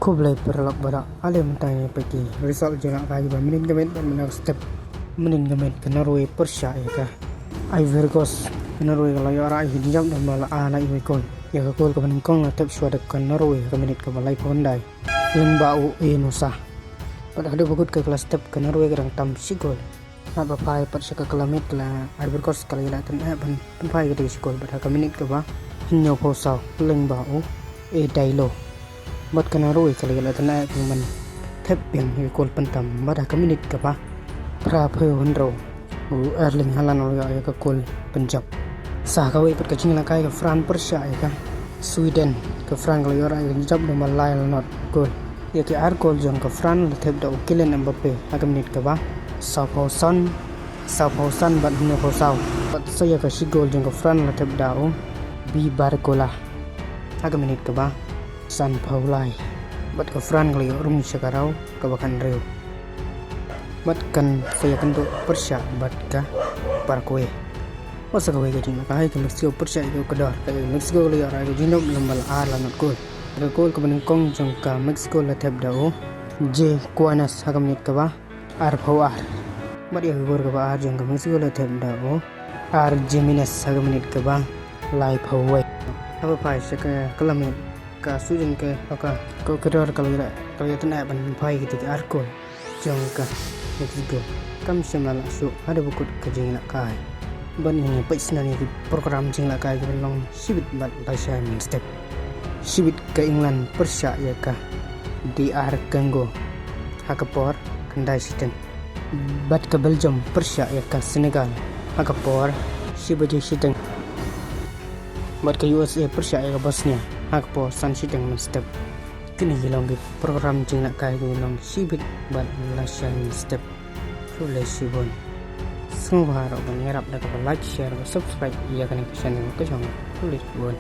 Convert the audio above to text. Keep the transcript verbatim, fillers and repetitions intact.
Khublei paralok baroh, ale mynta ngi peit ki result jong ka, ka ba mynnin ka miet bad mynta ka step. Mynnin ka miet ka Norway pyrshah ïa ka Ivory Coast. Ka Norway ka la ïoh rah ïa ka jingjop da ba la ar la iwei kol. Ïa ka kol kaba nyngkong la thep shuwa da ka Norway ha ka minit kaba laiphew khyndai lyngba u Enosa. Bad haduh ba kut ka la step ka Norway ka dang tam shi kol. Naba phai pat sha ka kylla miet ka la Ivory Coast ka la ïaleh tynnad ban pynphai ka dei shi kol bad ha ka minit kaba hynñiewphew saw lyngba u Edailo. Bad ka Norway ka la ïaleh tynnad ban thep biang ïa ka kol pyntam bad ha ka minit kaba phraphew hynriew u Erling Haaland u la ïoh ïa ka kol pynjop. Sa kawei pat ka jingïalehkai ka France pyrshah ïa ka Sweden. Ka France ka la ïoh rah ïa ka jingjop da ba lai la nod kol. Ïa ki ar kol jong ka France la thep da u Kylian Mbappe ha ka minit kaba sawphew san, sawphew san bad hynñiewphew saw. Bad sa ïa ka shi kol jong ka France la thep da u Bi Barcola ha ka minit kaba sanphew lai. Bad ka France ka la ïoh rung sha ka round kaba khathynriew. Bad kan sa ïakynduh pyrshah bad ka Paraguay. Bad sa kawei ka jingïalehkai ka Mexico pyrshah ïa ka Ecuador. Ka Mexico ka la ïoh rah ïa ka jingjop lyngba la ar la nod kol. Ka kol kaba nyngkong jong ka Mexico la thep da u Jay Cuevas ha ka minit kaba arphew ar. Bad ïa ka kol kaba ar jong ka Mexico la thep da u Raul Jimenez ha ka minit kaba laiphew wei. Haba phai sha ka kylla miet ka Sweden ka, ka, ka Ecuador ka la ïaleh, ka la ïaleh tynnad ban phai ïa ki ar kol jong ka Mexico. Kam shym la lah shuh haduh ba kut ka jingïalehkai. Bad ngin ïa peit shuwa ïa ki program jingïalehkai kiba long shibit bad lashai mynstep. Shibit ka England pyrshah ïa ka D R Congo ha ka por khyndai shiteng. Bad ka Belgium pyrshah ïa ka Senegal ha ka por shi baje shiteng. Bad ka U S A pyrshah ïa ka Bosnia ha ka por san shiteng mynstep. Kine ki long ki program jingïalehkai kiba long shibit bad lashai mynstep. Khublei shibun. Sngewbha ruh ban ïarap da kaba like, share bad subscribe ïa kane ka channel ka jong nga. Khublei shibun.